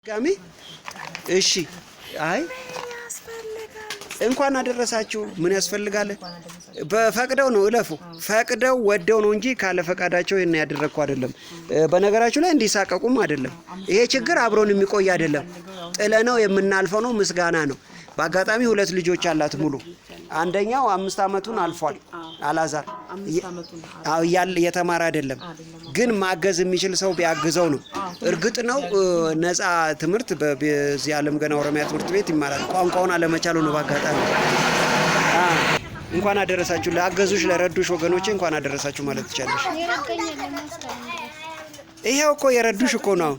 ጋሚ እሺ። አይ እንኳን አደረሳችሁ። ምን ያስፈልጋል? በፈቅደው ነው እለፉ። ፈቅደው ወደው ነው እንጂ ካለ ፈቃዳቸው ይሄን ያደረግኩ አይደለም። በነገራችሁ ላይ እንዲሳቀቁም አይደለም። ይሄ ችግር አብሮን የሚቆይ አይደለም። ጥለነው የምናልፈው ነው። ምስጋና ነው። በአጋጣሚ ሁለት ልጆች አላት ሙሉ። አንደኛው 5 ዓመቱን አልፏል። አላዛር አዎ፣ እያለ እየተማረ አይደለም፣ ግን ማገዝ የሚችል ሰው ቢያግዘው ነው። እርግጥ ነው ነፃ ትምህርት በዚህ ዓለም ገና ኦሮሚያ ትምህርት ቤት ይማራል። ቋንቋውን አለመቻሉ ነው። በአጋጣሚ እንኳን አደረሳችሁ ለአገዙሽ ለረዱሽ ወገኖቼ እንኳን አደረሳችሁ ማለት ትቻለሽ። ይሄው እኮ የረዱሽ እኮ ነው።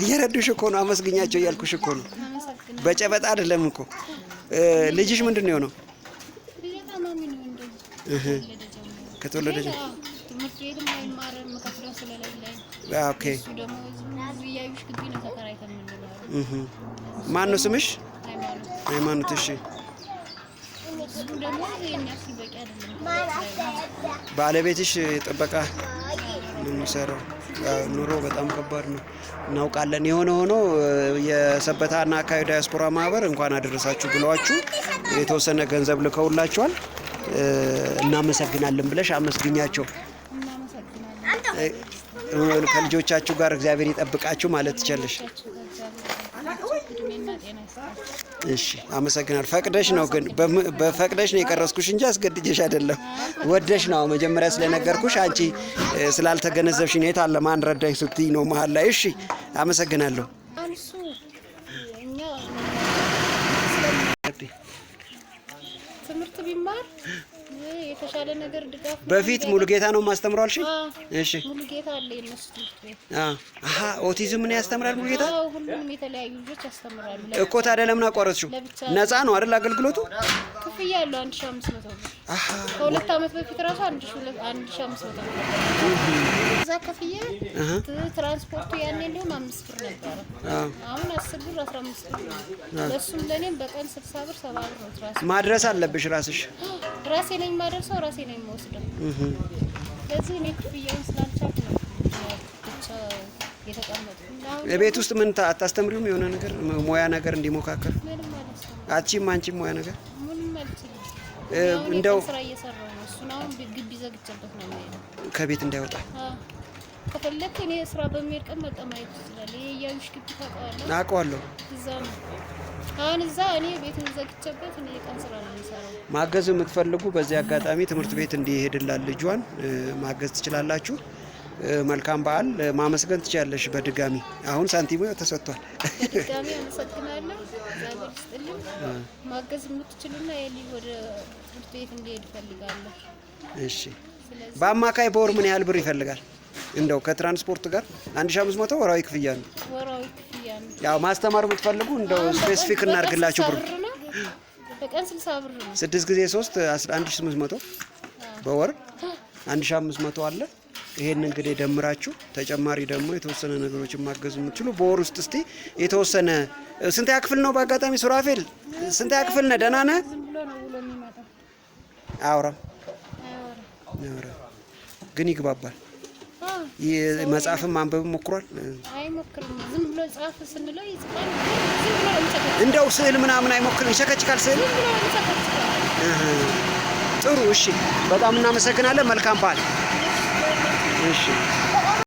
እየረዱሽ እኮ ነው። አመስግኛቸው እያልኩሽ እኮ ነው። በጨበጣ አይደለም እኮ። ልጅሽ ምንድን ነው የሆነው? ከተወለደ ጀምሮ ትምህርት ቤትም አይማርም፣ የምከፍለው ስለሌለኝ። Okay። እሱ ደግሞ እያዩሽ ግቢ ነው ተከራይተን የምንኖረው። ማን ነው ስምሽ? ሃይማኖት። ሃይማኖት። እሺ። እሱ ደግሞ ይሄን ያክል በቂ አይደለም። ባለቤትሽ ጥበቃ ነው የሚሰራው። ኑሮ በጣም ከባድ ነው እናውቃለን። የሆነ ሆኖ የሰበታና አካባቢ ዲያስፖራ ማህበር እንኳን አደረሳችሁ ብለዋችሁ የተወሰነ ገንዘብ ልከውላችኋል። እናመሰግናለን ብለሽ አመስግኛቸው። እናመሰግናለን። ከልጆቻችሁ ጋር እግዚአብሔር ይጠብቃችሁ ማለት ትችላለሽ። እድሜና ጤና ይስጣችሁ። እሺ፣ አመሰግናለሁ። ፈቅደሽ ነው ግን በፈቅደሽ ነው የቀረስኩሽ እንጂ አስገድጄሽ አይደለም። ወደሽ ነው። መጀመሪያ ስለነገርኩሽ አንቺ ስላልተገነዘብሽ ነው። የት አለ ማን ረዳኝ ስትይ ነው መሀል ላይ። እሺ፣ አመሰግናለሁ። አሁን እሱ እኛ ትምህርት ቢማር የተሻለ ነገር ድጋፍ በፊት ሙሉጌታ ነው ማስተምረው አልሽ? እሺ። ሙሉጌታ አለ የእነሱ ትምህርት ቤት። አሃ፣ ኦቲዝም ነው ያስተምራል ሙሉጌታ? አዎ፣ ሁሉንም የተለያዩ ልጆች ያስተምራሉ። እኮ ታዲያ ለምን አቋረጥሽው? ነፃ ነው አይደል አገልግሎቱ? ክፍያ አለው 1500 ብር። አሃ። ከ2 ዓመት በፊት ራሱ 1500 ብር ነበር። እዛ ክፍያ ትራንስፖርቱ ያኔ እንዲሁም 5 ብር ነበረ። አሁን 10 ብር 15 ብር ነው። ለእሱም ለእኔም በቀን 60 ብር 70 ብር ነው ትራንስፖርት። ማድረስ አለብሽ ራስሽ። ራሴ ነኝ የማደርሰው፣ ራሴ ነኝ የምወስደው። ስለዚህ እኔ ክፍያውን ስላልቻልኩ ነው ብቻ የተቀመጥኩት። አሁን ቤት ውስጥ ምን አታስተምሪውም? የሆነ ነገር ሙያ ነገር እንዲሞካከር ምንም አላስተምርም። አትችይም? አንቺም ሙያ ነገር ምንም አልችልም። እንደው ስራ እየሰራሁ ነው። እሱን አሁን ግቢ ዘግቼበት ነው የሚሄደው። ከቤት እንዳይወጣ። ከፈለክ እኔ ስራ በሚሄድ ቀን መጣ ማየት ትችላለህ። ይሄ እያዩሽ ግቢ ታውቀዋለህ? አውቀዋለሁ። እዛ ነው አሁን። እዛ እኔ ቤቱን ዘግቼበት እኔ የቀን ስራ ነው የምሰራው። ማገዝ የምትፈልጉ በዚህ አጋጣሚ ትምህርት ቤት እንዲሄድላት ልጇን ማገዝ ትችላላችሁ። መልካም በዓል። ማመስገን ትችላለሽ በድጋሚ። አሁን ሳንቲሙ ተሰጥቷል። በድጋሚ አመሰግናለሁ። እግዚአብሔር ይስጥልኝ። ማገዝ የምትችሉና የልጅ ወደ ትምህርት ቤት እንዲሄድ እፈልጋለሁ። እሺ። በአማካይ በወር ምን ያህል ብር ይፈልጋል? እንደው ከትራንስፖርት ጋር 1500 ወራዊ ክፍያ ነው። ወራዊ ክፍያ ነው። ያው ማስተማር የምትፈልጉ እንደው specific እናድርግላችሁ ብሩ። በቀን 60 ብር ነው። 6 ጊዜ 3 1800 በወር 1500 አለ። ይሄን እንግዲህ ደምራችሁ ተጨማሪ ደግሞ የተወሰነ ነገሮችን ማገዝ የምትችሉ በወር ውስጥ እስቲ የተወሰነ ስንተኛ ክፍል ነው? በአጋጣሚ ሱራፌል ስንተኛ ክፍል ነህ? ደህና ነህ? ዝም ብሎ ነው ውሎ የሚመጣው። አያወራም። አያወራም። ግን ይግባባል። መጽሐፍም ማንበብም ሞክሯል? አይሞክርም። ዝም ብሎ ጻፍ ስንለው ይጽፋል። ዝም ብሎ ነው። እንደው ስዕል ምናምን አይሞክርም? ይቸከችካል ስዕል? ዝም ብሎ ነው የሚቸከችከው። ጥሩ እሺ፣ በጣም እናመሰግናለን። መልካም በዓል። እሺ።